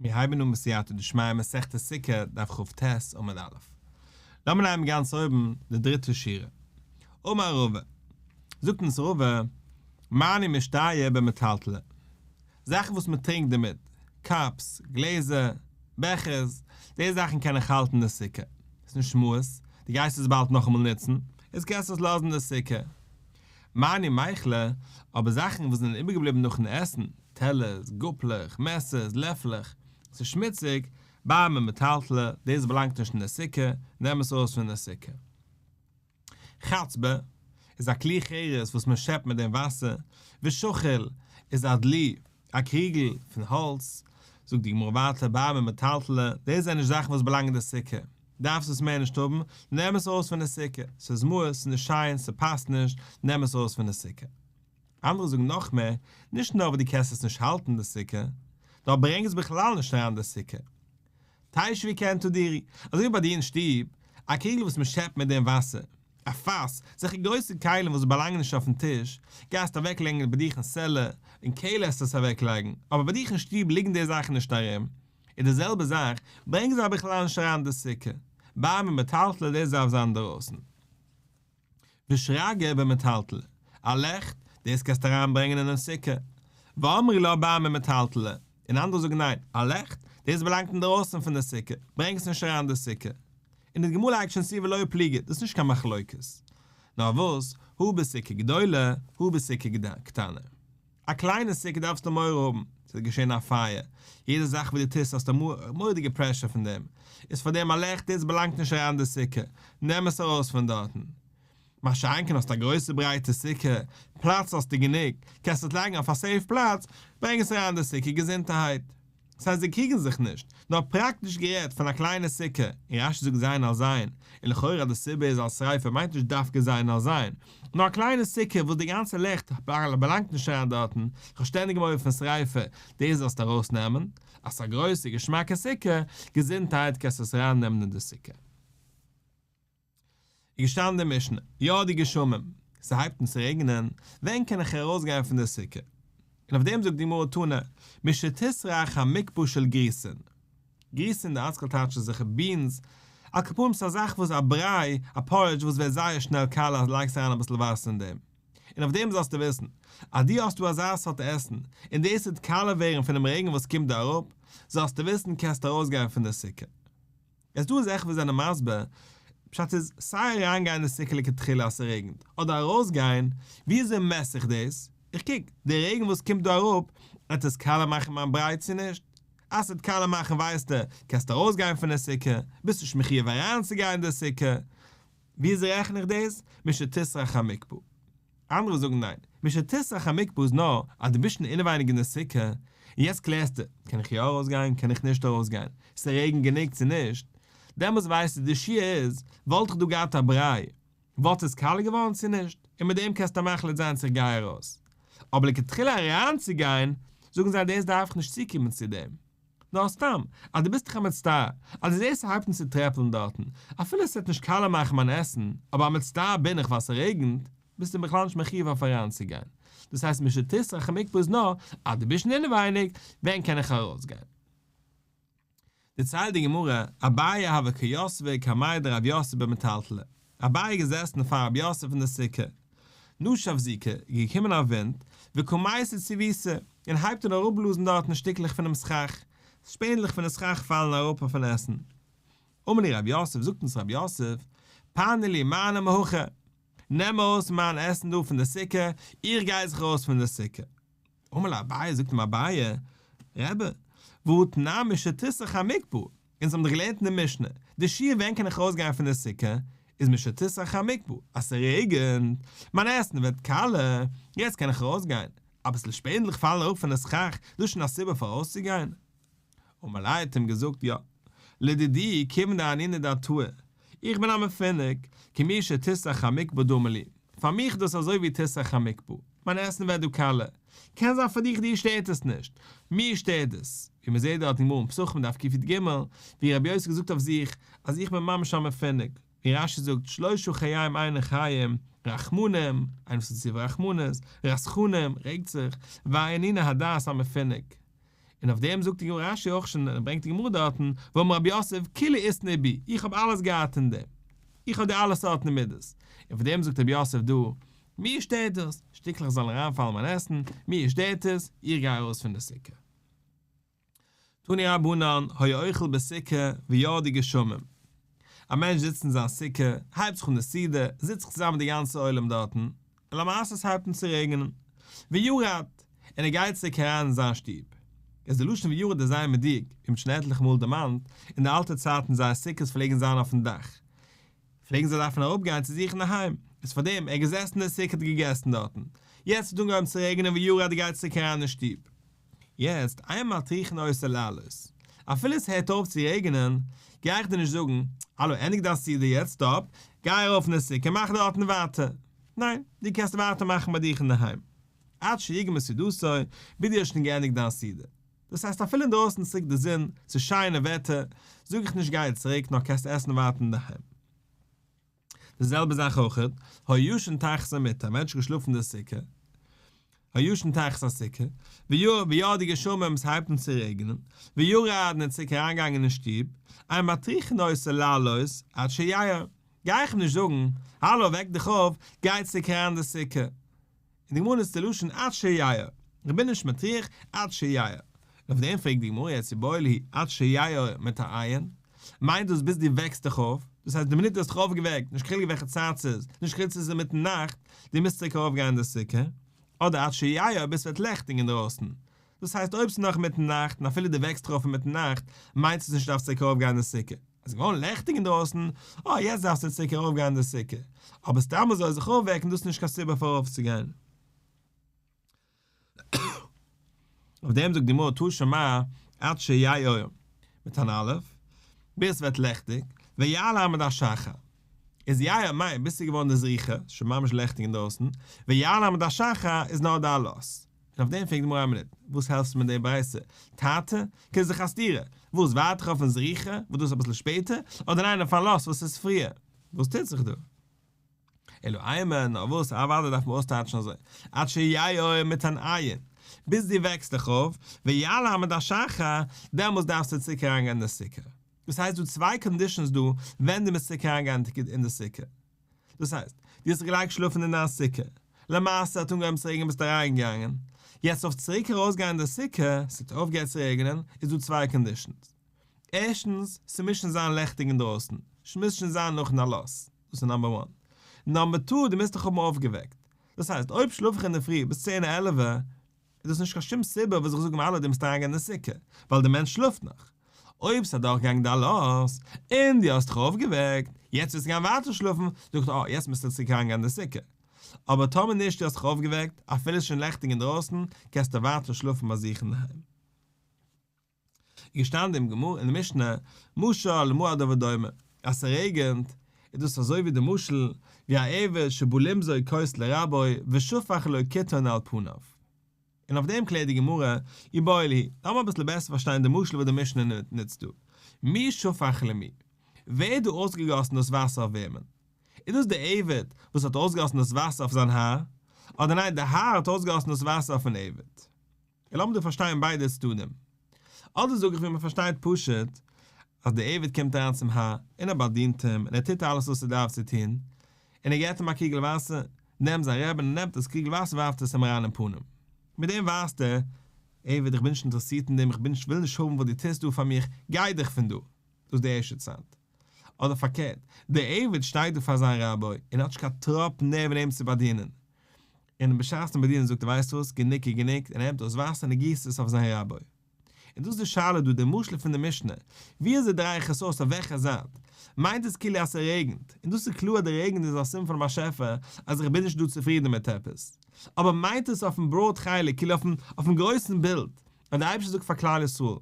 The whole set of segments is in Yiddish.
מיר הייבן אן בסייעתא דשמיא מסכת סוכה דף כ"ט עמוד א'. לאמיר נעמען גאנץ אויבן די דריטע שורה. אמר רבא, זאגט אונז רבא, מה אני משתיה במטלטלי, זאכן וואס מען טרינקט דערמיט, cups, גלעזער, בעכערס, די זאכן קען איך האלטן אין די סוכה. ס'איז נישט מיאוס, דו גייסט עס באלד נאכאמאל נוצן, איז קענסטו עס לאזן אין די סוכה. מה אני מיכלא, אבער זאכן וואס זענען איבערגעבליבן נאכן עסן, טעלערס, גאפלעך, מעסערס, לעפלעך, ס'איז שמוציג, בר ממטלטלי, דאס באלאנגט נישט אין די סוכה, נעם עס ארויס פון די סוכה. חצבא, איז א כלי חרס וואס מען שעפט מיט דעם וואסער, ושחיל, איז א דלי, א קריגל, פון האלץ, זאגט די גמרא ווייטער בר ממטלטלי, דאס זענען נישט זאכן וואס באלאנגען אין די סוכה, דארפסט עס מער נישט האבן, נעם עס ארויס פון די סוכה, ס'איז מיאוס, ס'איז נישט שיין, ס'פאסט נישט, נעם עס ארויס פון די סוכה. אנדערע זאגן נאך מער, נישט נאר וואס דו קענסט עס נישט האלטן אין די סוכה, נאר ברענג עס בכלל נישט אריין אין די סוכה. תשבי כעין תדורי, אזוי ווי ביי דיר אין שטוב, א קריגל וואס מען שעפט מיט דעם וואסער, א פאס, זעלכע גרויסע כלים וואס באלאנגען נישט אויפן טיש, גייסטו אוועק לייגן ביי דיך אין cellar, אין קעלער עסטו עס אוועק לייגן, אבער ביי דיך אין שטוב ליגן די זאכן נישט ארום. איז די זעלבע זאך, ברענג זיי בכלל נישט אריין אין די סוכה. בר ממטלטלי דאס דארף זיין אינדערויסן. ושרגא במטלטלי, א לעכט, דאס קענסטו אריינברענגען אינעם סוכה. ואמרי לה בר ממטלטלי, און אנדערע זאגן ניין, א לעכט, דאס באלאנגט אינדערויסן פון די סוכה, ברענג עס נישט אריין אין די סוכה. און די גמרא לייגט שוין צו ולא פליגי, דאס איז נישט קיין מחלוקת. נאר וואס, הא בסוכה גדולה, הא בסוכה קטנה. א קליינע סוכה דארפסטו מורא האבן, ס'וועט געשען א פייער, יעדע זאך וואס דו טוסט האסטו מורא'דיגע pressure פון דעם, איז פאר דעם א לעכט דאס באלאנגט נישט אריין אין די סוכה, נעם עס ארויס פון דארטן. מה שאין כן האסט א גרויסע ברייטע סוכה, פלאץ האסטו גענוג, קענסט עס לייגן אויף א safe פלאץ, ברענג עס אריין אין די סוכה געזונטערהייט. ס'הייסט זיי קריגן זיך נישט, נאר פראקטיש גערעדט פון א קליינע סוכה, און רש"י זאגט זיין על זיין, און לכאורה אז די סיבה איז אלס שריפה מיינט נישט דווקא זיין על זיין, נאר א קליינע סוכה וואס די גאנצע לעכט באלאנגט נישט אריין דארטן, איך האב שטענדיג מורא פון שריפה, דאס זאלסטו ארויס נעמען, אז ס'איז א גרויסע געשמאקע סוכה, געזונטהייט קענסטו עס אריין נעמען אין די סוכה. איז געשטאנען די משנה, ירדו גשמים, ס'הייבט אן צו רעגענען, ווען קען איך ארויסגיין פון די סוכה? און אויף דעם זאגט די גמרא תנא, משתסרח המקפה של גריסין. גריסין די ארטסקראל טייטש איז זיכער beans, על כל פנים ס'איז א זאך וואס א בריי, א porridge וואס ווערט זייער שנעל קאלע אז לייגסט אריין אביסל וואסער אין דעם. און אויף דעם זאלסטו וויסן, אז דו האסט דא אזא סארט עסן, און דאס וועט קאלע ווערן פונעם רעגן וואס קומט דא אראפ, זאלסטו וויסן קענסטו ארויסגיין פון די סוכה. עס דא זאכן וואס זענען מסביר, פשט איז סיי אריינגיין אין די סוכה לכתחילה אז ס'רעגנט, אדער ארויסגיין, וויאזוי מעס איך דאס? איך קוק, די רעגן וואס קומט דא אראפ, וועט עס קאלע מאכן מיין בריי צו נישט? אז ס'וועט קאלע מאכן ווייסטו, קענסטו ארויסגיין פון די סוכה, ביסט נישט מחיוב אריינצוגיין אין די סוכה. וויאזוי רעכן איך דאס? משתסרח המקפה. אנדערע זאגן ניין, משתסרח המקפה איז נאר אז דו ביסט שוין אינעווייניג אין די סוכה, און יעצט קלערסטו, קען איך יא ארויסגיין, קען איך נישט ארויסגיין, ס'רעגנט גענוג צו נישט, דעמאלס ווייסטו די שיעור איז, וואלט איך דא געהאט א בריי, וואלט עס קאלע געווארן צו נישט, און מיט דעם קענסטו מחליט זיין צו איך גיי ארויס. אבער לכתחילה אריינצוגיין, זאגן זיי דאס דארף איך נישט צוקומען צו דעם. נאר סתם, אז דו ביסט דיך א מצטער, אז דו זעסט ס'הייבט אן צו טרעפלן דארטן, אפילו ס'וועט נישט קאלע מאכן מיין עסן, אבער א מצטער בין איך ווייל ס'רעגנט, ביסטו בכלל נישט מחיוב אויף אריינצוגיין. דאס הייסט משתסרח המקפה איז נאר אז דו ביסט שוין אינעווייניג, ווען קען איך ארויסגיין? דערציילט די גמרא, אביי הוה קא יתיב קמיה דרב יוסף במטלטלי, אביי איז געזעסן פאר רב יוסף אין די סוכה, נשף זיקא, איז געקומען א ווינט, וקא מייתי ציביתא, און הייבט אן אראפבלאזן דארטן שטיקלעך פונעם סכך, שפענדלעך פון די סכך פאלן אראפ אויפן עסן. אמר להו רב יוסף, זאגט אונז רב יוסף, פנו לי מאני מהכא, נעם ארויס מיין עסן דא פון די סוכה, איך גיי זיך ארויס פון די סוכה. אמר ליה אביי, זאגט אים אביי, רבי, והא תנן משתסרח המקפה, אונז האבן דאך געלערנט אין די משנה, די שיעור ווען קען איך ארויסגיין פון די סוכה, איז משתסרח המקפה, אז ס'רעגנט, מיין עסן ווערט קאלע, יעצט קען איך ארויסגיין, אביסל שפענדלעך פאלן אראפ פון די סכך, דאס איז שוין א סיבה פאר ארויסצוגיין? אמר ליה האט אים געזאגט, יא, לדידי כיוון דאנינא דעתאי, איך בין א מפונק, כמי שתסרח המקפה דמי לי, פאר מיך איז דאס אזוי ווי תסרח המקפה, מיין עסן ווערט דא קאלע, קען זיין פאר דיך דיר שטערט עס נישט, מיר שטערט עס, ווי מען זעט דארט אין גמרא אין פסחים דף קי"ג, ווי רבי יוסי האט געזאגט אויף זיך אז איך בין ממש א מפונק, ווי רש"י זאגט שלושה חיים אינן חיים, רחמנים, איינער וואס איז צו רחמנות, רתחנים, רעגט זיך, ואנינא הדעת המפונק. און אויף דעם זאגט די גמרא רש"י אויך שוין און ברענגט די גמרא דארטן, ואמר רב יוסף כולהו אתנהו בי, איך האב אלעס געהאט אין דעם, איך האב די אלע סארטן מידות, און פאר דעם זאגט רב יוסף דא, מיר שטערט דאס, שטיקלעך זאלן אריינפאלן אין מיין עסן, מיר שטערט עס, איך גיי ארויס פון די סוכה. תנו רבנן, היה אוכל בסוכה וירדו גשמים. א מענטש זיצט אין זיין סוכה, הייבט זיך אן די סעודה, זיצט זיך צוזאמען מיט די גאנצע עולם דארטן, און למעשה עס הייבט אן צו רעגענען. וירד, און ער גייט צוריק אריין אין זיין שטוב. איז די לשון וירד איז זייער מדויק, ווי מ'האט שוין עטליכע מאל דערמאנט, אין די אלטע צייטן זייער סוכות פלעגן זיין אויפן דאך, פלעגן זיי דארפן אראפגיין צו זיך אינדערהיים, איז פארדעם ער געזעסן אין די סוכה האט געגעסן דארטן. יעצט האט אנגעהויבן צו רעגענען וירד ער גייט צוריק אריין אין שטוב. יעצט, אין מטריחין אותו לעלות. אפילו עס הערט אויף צו רעגענען, גיי איך דיר נישט זאגן, האלא ענדיג דיין סעודה יעצט סטאפ, גיי ארויף אין די סוכה און מאך דארטן ווייטער. ניין, דו קענסט ווייטער מאכן ביי דיך אינדערהיים. עד שיגמור סעודתו, ביז דו האסט שוין געענדיגט דיין סעודה. דאס הייסט אפילו אינדרויסן צוריק די זון, ס'איז שיינע וועטער, זאג איך נישט גיי צוריק נאר קענסט עסן ווייטער אינדערהיים. די זעלבע זאך אויך, היה ישן תחת המטה, א מענטש האט געשלאפן אין די סוכה, היה ישן תחת הסוכה, וירדו גשמים עס הייבט אן צו רעגענען, וירד און איז צוריק אריינגעגאנגען אין שטוב, אין מטריחין אותו לעלות עד שיעור, גיי איך אים נישט זאגן, האלא וועק דיך אויף, גיי צוריק אריין אין די סוכה. און די גמרא נוצט די לשון עד שיעור, איך בין נישט מטריח עד שיעור, און אויף דעם פרעגט די גמרא יעצט איבעיא להו עד שיעור מיט א עין, מיינט דאס ביז דו וועקסט דיך אויף, דאס הייסט די מינוט דו האסט דיך אויפגעוועקט, נישט קיין חילוק וועלכע צייט ס'איז, נישט קיין חילוק צו ס'איז אינמיטן נאכט, דו מוזט צוריק ארויף גיין אין די סוכה, אדער עד שיעור ביז ס'ווערט לעכטיג אינדרויסן, דאס הייסט אויב ס'איז נאך אינמיטן נאכט און אפילו דו וועקסט דיך אויף אינמיטן נאכט, מיינט עס נישט דו דארפסט צוריק ארויף גיין אין די סוכה. עס איז געווארן לעכטיג אינדרויסן, אה יעצט דארפסטו צוריק ארויף גיין אין די סוכה. אבער סתם אזוי זיך אויפוועקן דאס איז נישט קיין סיבה פאר ארויפצוגיין. אויף דעם זאגט די גמרא תא שמע עד שיאיר מיט אן אלף, ביז עס ווערט לעכטיג, ויעל עמוד השחר. איז יאיר מיינט ביז ס'איז געווארן די זריחה, ס'איז שוין ממש לעכטיג אינדרויסן, ויעל עמוד השחר איז נאר די עלות. און אויף דעם פרעגט די גמרא א מינוט, וואס העלפסטו מיט די ברייתא? תרתי? ס'איז דאך א סתירה, וואס ווארט איך אויפן זריחה, וואס דאס איז אביסל שפעטער, אדער ניין אויף עלות וואס איז פריער? וואס טוט זיך דא? אלא אימא, נאר וואס, אוודאי דארף מען אויסטייטשן אזוי, עד שיעור מיט אן עין, ביז דו וועקסט דיך אויף, ויעלה עמוד השחר, דעמאלס דארפסטו צוריק אריינגיין אין די סוכה. דאס הייסט דא צוויי conditions דא ווען דו מוזט צוריק אריינגיין אין די סוכה. דאס הייסט, דו האסט זיך געלייגט שלאפן אין דיין סוכה, למעשה האט אנגעהויבן צו רעגענען ביסטו אריינגעגאנגען, יעצט אויף צוריק ארויסגיין אין די סוכה, ס'האט אויפגעהערט צו רעגענען, איז דא צוויי conditions. ערשטנס, ס'מוז שוין זיין לעכטיג אינדרויסן, ס'מוז שוין זיין נאכן עלות, דאס איז number one. number two, דו מוזט דיך האבן אויפגעוועקט. דאס הייסט, אויב שלאף איך אינדערפרי ביז צען עלעווע, איז דאס נישט קיין שום סיבה וואס איך זאג אים אלע דו מוזט אריינגיין אין די סוכה, ווייל דער מענטש שלאפט נאך. אויב ס'איז אדורכגעגאנגען די עלות, און דו האסט דיך אויפגעוועקט, יעצט ווילסטו גיין ווייטער שלאפן, זאגט ער, אה, יעצט מוזטו צוריק אריינגיין אין די סוכה. אבער טאמער נישט, דו האסט דיך אויפגעוועקט, אפילו ס'איז שוין לעכטיג אינדרויסן, קענסטו ווייטער שלאפן ביי זיך אינדערהיים. איז געשטאנען אין גמרא אין די משנה, משל למה הדבר דומה, אז ס'רעגענט, איז דאס אזוי ווי די משל, ווי א עבד שבא למזוג כוס לרבו ושפך לו קיתון על פניו. און אויף דעם קלערט די גמרא, איבעיא להו, לאמיר אביסל בעסער פארשטיין די משל וואס די משנה נוצט דא. מי שפך למי? ווער האט דא אויסגעגאסן דאס וואסער אויף וועמען? איז דאס דער עבד וואס האט אויסגעגאסן דאס וואסער אויף זיין האר? אדער ניין, דער האר האט אויסגעגאסן דאס וואסער אויפן עבד? און לאמיר דא פארשטיין ביידע צדדים. אדער זאג איך ווי מען פארשטייט פשוט, אז דער עבד קומט אריין צום האר, און ער באדינט אים, און ער טוט אלעס וואס ער דארף צו טון, און ער געבט אים א קריגל וואסער, נעמט זיין רבי און נעמט דאס קריגל וואסער ווארפט עס אים אריין אין פנים. מיט דעם ווייזט ער, עבד איך בין נישט אינטערעסירט אין דעם, איך בין נישט וויל נישט האבן וואס דו טוסט דא פאר מיך, גיי דיך פון דא. דאס איז די ערשטע צד. אדער פארקערט, דער עבד שטייט דא פאר זיין רבי, און האט נישט קיין טראפ נערווען אים צו באדינען, און בשעת'ן באדינען זאגט ער ווייסט וואס, גענוג איז גענוג, און ער נעמט דאס וואסער און ער גיסט עס אויף זיין רבי. און דאס איז די שאלה דא, די משל פון די משנה, ווי אזוי דריי איך עס אויס אויף וועלכע זייט? מיינט עס כאילו אז ס'רעגנט, און דאס איז קלאר אז די רעגן איז א סימן פונעם באשעפער אז איך בין נישט דא צופרידן מיט עפעס, אבער מיינט עס אויפן broad חלק, כאילו אויפן גרויסן בילד, אז דער אייבערשטער זאגט פאר כלל ישראל,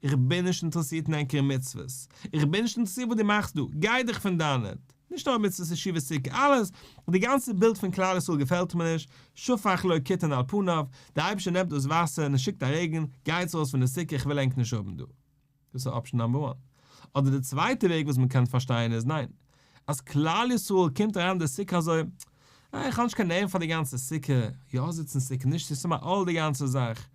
איך בין נישט אינטערעסירט אין ענקערע מצוות, איך בין נישט אינטערעסירט וואס דו מאכסט דא, גיי דיך פון דאנעט, נישט נאר מצוות ישיבת סוכה, אלעס, די גאנצע בילד פון כלל ישראל געפעלט מיר נישט, שפך לו קיתון על פניו, דער אייבערשטער נעמט דאס וואסער און ער שיקט א רעגן, גייטס ארויס פון די סוכה איך וויל ענק נישט האבן דא. דאס איז option number one. אדער די צווייטע וועג וואס מען קען פארשטיין איז ניין, אז כלל ישראל קומט אריין אין די סוכה אזוי, אה איך האב נישט קיין נערוון פאר די גאנצע סוכה, יא זיצן סוכה, נישט זיצן, ס'איז מיר all די גאנצע זאך.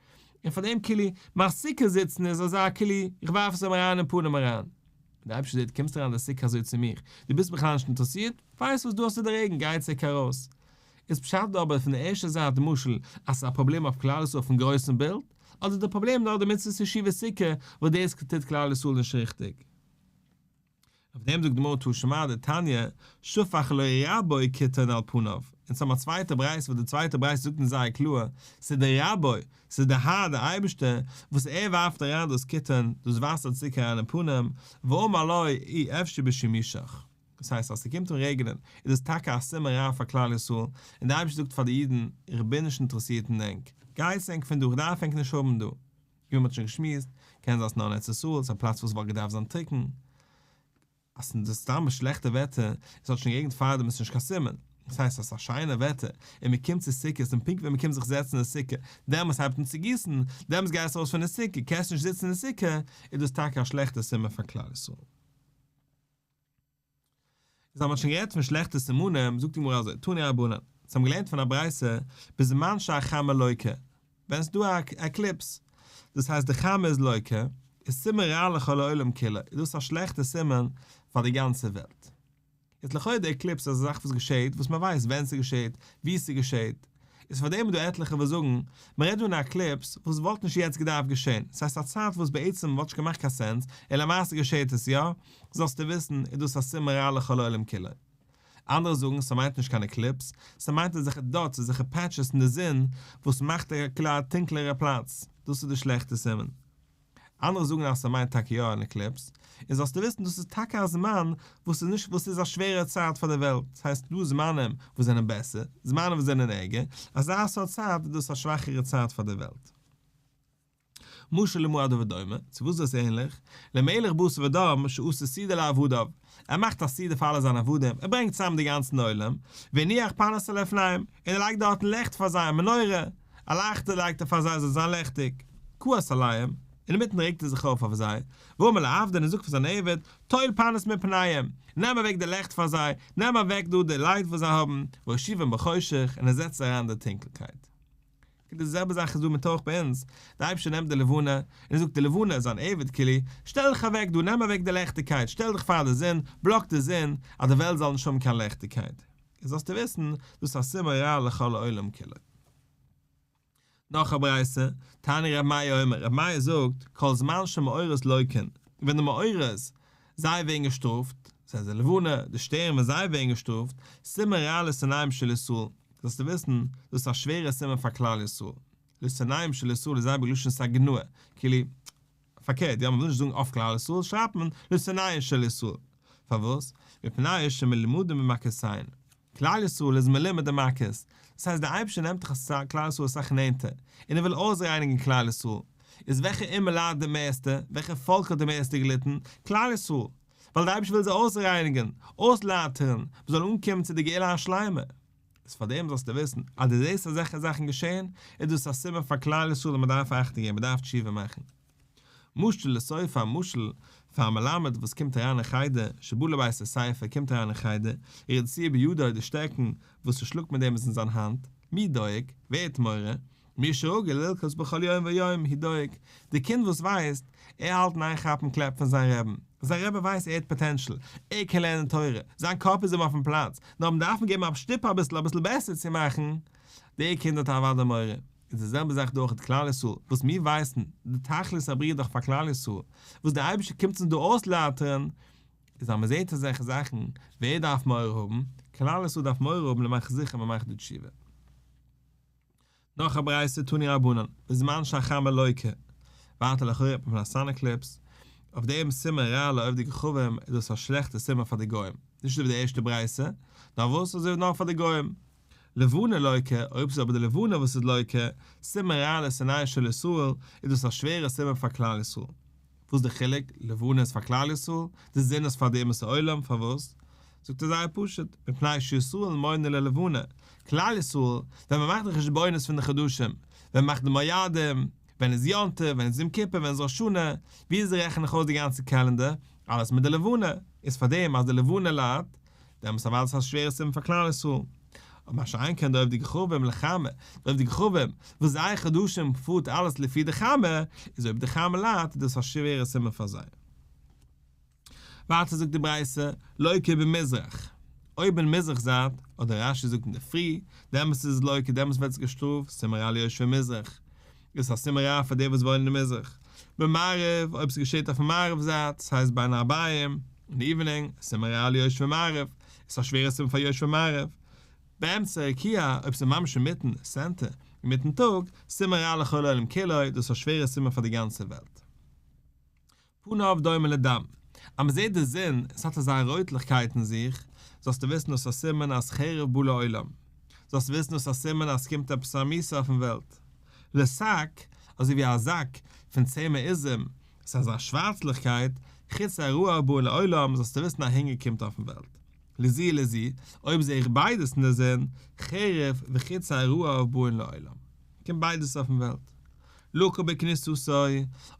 און פאר דעם כאילו, מיין סוכה זיצן איז אזא כאילו, איך ווארף עס אים אריין אין פנים אריין. און דער אייבערשטער זעט, קומסט אריין אין די סוכה אזוי צו מיך, דו ביסט בכלל נישט אינטערעסירט, ווייסט וואס, דא האסטו די רעגן, גיי צוריק ארויס. איז פשט דא אבער פון די ערשטע זייט די משל אז ס'איז א פראבלעם אויף כלל ישראל אויפן גרויסן בילד, אדער די פראבלעם נאר די מצוות ישיבת סוכה וואס דאס טוט כלל ישראל נישט ריכטיג? אויף דעם זאגט די גמרא תא שמע דתניא שפך לו רבו קיתון על פניו, אונז האבן א צווייטע ברייתא וואס די צווייטע ברייתא זאגט אונז זייער קלאר, ס'איז די רבו, ס'איז די האר די אייבערשטער, וואס ער ווארפט אריין דאס קיתון, דאס וואסער צוריק אריין אין פנים, ואמר לו אי אפשי בשימושך. דאס הייסט אז ס'קומט אן רעגענען איז דאס טאקע א סימן רע פאר כלל ישראל, און די אייבערשטער זאגט פאר די אידן, איך בין נישט אינטערעסירט אין ענק, גייטס ענק פון דא, איך דארף ענק נישט האבן דא. ווי מ'האט שוין געשמועסט, קען זיין ס'נאר אין ארץ ישראל, ס'איז א פלאץ וואס וואלט געדארפט זיין טרוקן, אז ס'איז סתם שלעכטע וועטער, עס האט שוין גערעגנט פארדעם איז נישט קיין סימן, דאס הייסט אז ס'איז א שיינע וועטער און מ'קומט צו סוכות און פונקט ווען מ'קומט זיך זעצן אין סוכה, דעמאלס הייבט אן צו גיסן, דעמאלס גייסטו ארויס פון די סוכה, קענסט נישט זיצן אין סוכה, איז דאס טאקע א שלעכטע סימן פאר כלל ישראל. איז אז מ'האט שוין גערעדט פון שלעכטע סימנים, זאגט די גמרא אזוי, תנו רבנן, אונז האבן געלערנט פון א ברייתא, בזמן שהחמה לוקה, ווען ס'איז דא א eclipse, דאס הייסט די חמה איז לוקה, איז סימן רע לכל העולם כולו, איז דאס א שלעכטע סימן פאר די גאנצע וועלט. איז לכאורה די eclipse איז א זאך וואס געשעהט, וואס מ'ווייסט ווען ס'געשעהט, וואו ס'געשעהט, איז פאר דעם איז דא עטליכע וואס זאגן, מ'רעדט דא אין א eclipse וואס וואלט נישט יעצט געדארפט געשעהן, ס'הייסט א צייט וואס בעצם וואלט נישט געמאכט קיין sense, און למעשה געשעהט עס יא, זאלסטו וויסן, איז דאס א סימן רע לכל העולם כולו. אנדערע זאגן, ס'מיינט נישט קיין eclipse, ס'מיינט אזעלכע dots, אזעלכע patches אין די זון, וואס מאכט א קלאר טונקלערע פלאץ, דאס איז די שלעכטע סימן. אנדערע זאגן אז ס'מיינט טאקע יא אן eclipse, און זאלסטו וויסן דאס איז טאקע א זמן וואס איז נישט וואס איז א שווערע צייט פאר די וועלט, ס'הייסט דא זמנים וואס זענען בעסער, זמנים וואס זענען ערגער, אזא סארט צייט איז דאס א שוואכערע צייט פאר די וועלט. משל למה הדבר דומה, צו וואס איז דאס ענליך? למלך בשר ודם שעשה סעודה לעבדיו, ער מאכט א סעודה פאר אלע זיינע עבדים, ער ברענגט צוזאם די גאנצן עולם, והניח פנס לפניהם, און ער לייגט דארטן לעכט פאר זיי, א מנורה, א לייכטער לייגט ער פאר זיי זאל זיין לעכטיג. כעס עליהם, אינמיטן רעגט ער זיך אויף אויף זיי, ואמר לעבדו און ער זאגט פאר זיין עבד, טול פנס מפניהם, נעם אוועק די לעכט פאר זיי, נעם אוועק דא די light וואס זיי האבן, והושיבם בחושך, און ער זעצט זיי אריין אין די טונקלקייט. און די זעלבע זאך איז דא מיט אויך ביי אונז, דער אייבערשטער נעמט די לבנה, און ער זאגט די לבנה, זיין עבד כאילו, שטעל דיך אוועק דא, נעם אוועק די לעכטיגקייט, שטעל דיך פאר די זון, block די זון, אז די וועלט זאל נישט האבן קיין לעכטיגקייט. און זאלסטו וויסן, דאס איז א סימן רע לכל העולם כולו. נאך א ברייתא, תניא ר' מאיר אומר, ר' מאיר זאגט, כל זמן שמאורות לוקין, ווען די מאורות, זיי ווערן געשטראפט, דאס הייסט די לבנה, די שטערן ווען זיי ווערן געשטראפט, סימן רע לשונאיהם של ישראל, זאלסטו וויסן, דאס איז א שווערע סימן פאר כלל ישראל. לשונאיהם של ישראל איז זייער בלשון סגי נהור, כאילו, פארקערט, יא, מ'וויל נישט זאגן אויף כלל ישראל, שרייבט מען לשונאיהם של ישראל. פארוואס? מפני שמלומדים במכותיהן. כלל ישראל איז מלומד די מכות, דאס הייסט דער אייבערשטער נעמט דאך כלל ישראל אסאך נענטער, און ער וויל אויסרייניגן כלל ישראל, איז וועלכע אומה ליידט די מערסטע, וועלכע פאלק האט די מערסטע געליטן? כלל ישראל, ווייל דער אייבערשטער וויל זיי אויסרייניגן, אויסלייטערן, מען זאל אנקומען צו די גאולה השלימה. איז פאר דעם זאלסטו וויסן, אז דו זעסט אזעלכע זאכן געשען, איז דאס א סימן פאר כלל ישראל אז מען דארף אכטונג געבן, מען דארף תשובה מאכן. משל לסופר א משל פאר א מלמד וואס קומט אריין אין חדר, שבא לבית הספר, קומט אריין אין חדר, ורצועה בידו די שטעקן וואס ער שלאגט מיט דעם איז אין זיין האנט, מי דואג, ווער האט מורא, מי שרגיל ללקות בכל יום ויום הוא דואג, די קינד וואס ווייסט, ער האלט אין איין כאפן קלעפ פון זיין רעבן, זיין רבי ווייסט ער האט potential, ער קען לערנען תורה, זיין קאפ איז אים אויפן פלאץ, נאר מען דארף אים געבן א שטופ אביסל אביסל בעסער צו מאכן, די קינד האט אוודאי מורא. איז די זעלבע זאך דא אויך מיט כלל ישראל, וואס מיר ווייסן, די תכלית הבריאה איז דאך פאר כלל ישראל, וואס דער אייבערשטער קומט אונז דא אויסלייטערן, איז אז מען זעט אזעלכע זאכן, ווער דארף מורא האבן? כלל ישראל דארף מורא האבן און מאכן זיכער מען מאכט די תשובה. נאך א ברייתא תנו רבנן, בזמן שהחמה לוקה, ווייטער לכאורה רעדט מען פון א sun eclipse, אויף דעם סימן רע לעובדי כוכבים איז דאס א שלעכטע סימן פאר די גוים, נישט אזוי ווי די ערשטע ברייתא, נאר וואס אזוי נאר פאר די גוים. לבנה לוקה, אויב ס'איז אבער די לבנה וואס איז לוקה, סימן רע לשונאיהם של ישראל, איז דאס א שווערע סימן פאר כלל ישראל. וואס די חילוק? לבנה איז פאר כלל ישראל, די זון איז פאר די אומות העולם, פארוואס? זאגט ער זייער פשוט, מפני שישראל מונה ללבנה, כלל ישראל, ווען מ'מאכט די חשבונות פון די חדשים, ווען מ'מאכט די מועדים, ווען איז יום טוב, ווען איז יום כיפור, ווען איז ראש השנה, ווי אזוי רעכן איך אויס די גאנצע calendar? אלעס מיט די לבנה, איז פאר דעם אז די לבנה ליידט, דעמאלטס אוודאי איז עס א שווערע סימן פאר כלל ישראל. אבער מה שאין כן די עובדי כוכבים לחמה, די עובדי כוכבים וואס זייער חדשים פארט אלעס לפי די חמה, איז אויב די חמה ליידט איז דאס א שווערע סימן פאר זיי. ווייטער זאגט די ברייתא, לוקה במזרח, אויב אין מזרח זייט, אדער רש"י זאגט אינדערפרי, דעמאלס איז עס לוקה, דעמאלס ווערט עס געשטראפט, סימן רע ליושבי מזרח, איז א סימן רע פאר די וואס וואוינען אין מזרח. במערב, אויב ס'געשעט אויפן מערב זייט, ס'הייסט בין הערביים, אין די evening, סימן רע ליושבי מערב, איז א שווערע סימן פאר יושבי מערב. באמצע רקיע, אויב ס'איז ממש אינמיטן, center, אינמיטן טאג, סימן רע לכל העולם כולו, דאס איז א שווערע סימן פאר די גאנצע וועלט. פניו דומה לדם, אז מען זעט די זון, עס האט אזא רויטליכקייט אין זיך, זאלסטו וויסן דאס איז א סימן אז חרב בא לעולם, זאלסט וויסן דאס איז א סימן אז ס'קומט עפעס א מיתה אויפן וועלט. לשק, אזוי ווי א זאק פון צמר עזים, עס איז אזא שווארצליכקייט, חצי רעב בא לעולם, זאלסטו וויסן א הונגער קומט אויפן וועלט. לזו ולזו, אויב זע איך ביידעס אין די זון, חרב וחצי רעב באין לעולם. קומט ביידעס אויפן וועלט. לוקה בכניסתו,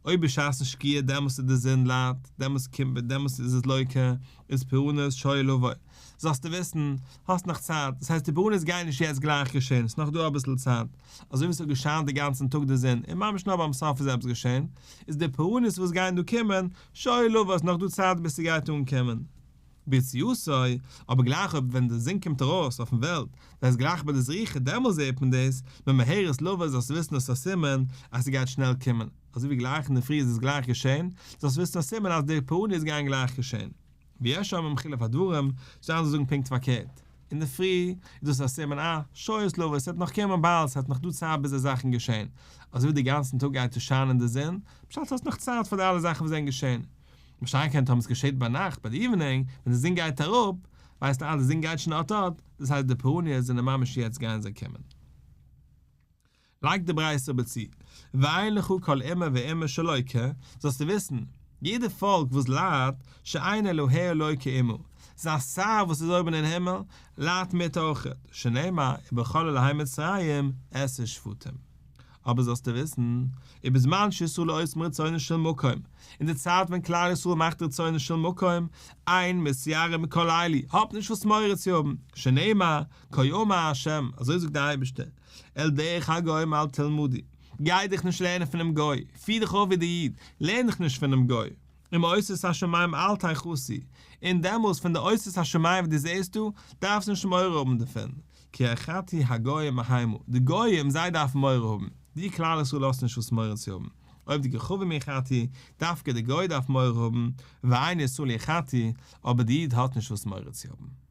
אויב בשעת'ן שקיעה דעמאלסט איז די זון לייט, דעמאלסט קומט דעמאלסט איז עס לוקה, איז פורענות שוה לבוא. זאלסטו וויסן, האסט נאך צייט, דאס הייסט די פורענות גייען נישט יעצט גלייך געשען, ס'איז נאך דא אביסל צייט. אזוי ווי ס'האט געשיינט די גאנצן טאג די זון, און ממש נאר ביים סוף איז עפעס געשען, איז די פורענות וואס גייען דא קומען, שוה לבוא, ס'איז נאך דא צייט ביז ס'גייט אנקומען. ביציאתו, אבער גלייך אויב ווען די זון קומט ארויס אויפן וועלט, דאס הייסט גלייך ביי די זריחה, דעמאלס זעט מען דאס, ממהרת לבוא זאלסטו וויסן דאס איז א סימן אז ס'גייט שנעל קומען, אזוי ווי גלייך אינדערפרי איז עס גלייך געשען, זאלסטו וויסן א סימן אז די פורעניות גייען גלייך געשען. ויש אומרים חילוף הדברים, ס'דא אנדערע זאגן פונקט פארקערט, אינדערפרי איז דאס א סימן אה, שועות לבוא, ס'וועט נאך קומען באלד, ס'האט נאך דא צייט ביז די זאכן געשען, אזוי ווי די גאנצן טאג גייט עס שיינען די זון, פשט האסט נאך צייט פאר די אלע זאכן וואס זענען געשען. משא"כ טאמער עס געשעט ביינאכט ביי די evening ווען די זון גייט אראפ, ווייסטו אז די זון גייט שוין אט אט, דאס הייסט די פורעניות זענען ממש יעצט גייען זיי קומען. לייגט די ברייתא אבער צו, ואין לך כל אומה ואומה שלוקה, זאלסטו וויסן, יעדע פאלק וואס ליידט, שאין אלוהיה לוקה עמה, זיין שר וואס איז אויבן אין הימל, ליידט מיט אויכעט, שנאמר, ובכל אלהי מצרים אעשה שפטים. אבער זאלסטו וויסן, ובזמן שישראל עושים רצונו של מקום, אין די צייט ווען כלל ישראל מאכט רצונו של מקום, אין מתיירא מכל אלו, האב נישט וואס מורא צו האבן, שנאמר, כה אמר ה', אזוי זאגט דער אייבערשטער, אל דרך הגוים אל תלמדו, גיי דיך נישט לערנען פונעם גוי, פיר דיך אויף ווי דער איד, לערן דיך נישט פונעם גוי. ומאותות השמים אל תחתו, און דעמאלס פון די אותות השמים וואס דו זעסט דא, דארפסטו נישט מורא האבן דערפון, כי יחתו הגוים ההמה, די גוים זיי דארפן מורא האבן, דו כלל ישראל האסט נישט וואס מורא צו האבן, עובדי כוכבים יחתו, דווקא די גוי דארף מורא האבן, ואין ישראל יחתו, אבער די איד האט נישט וואס מורא צו האבן.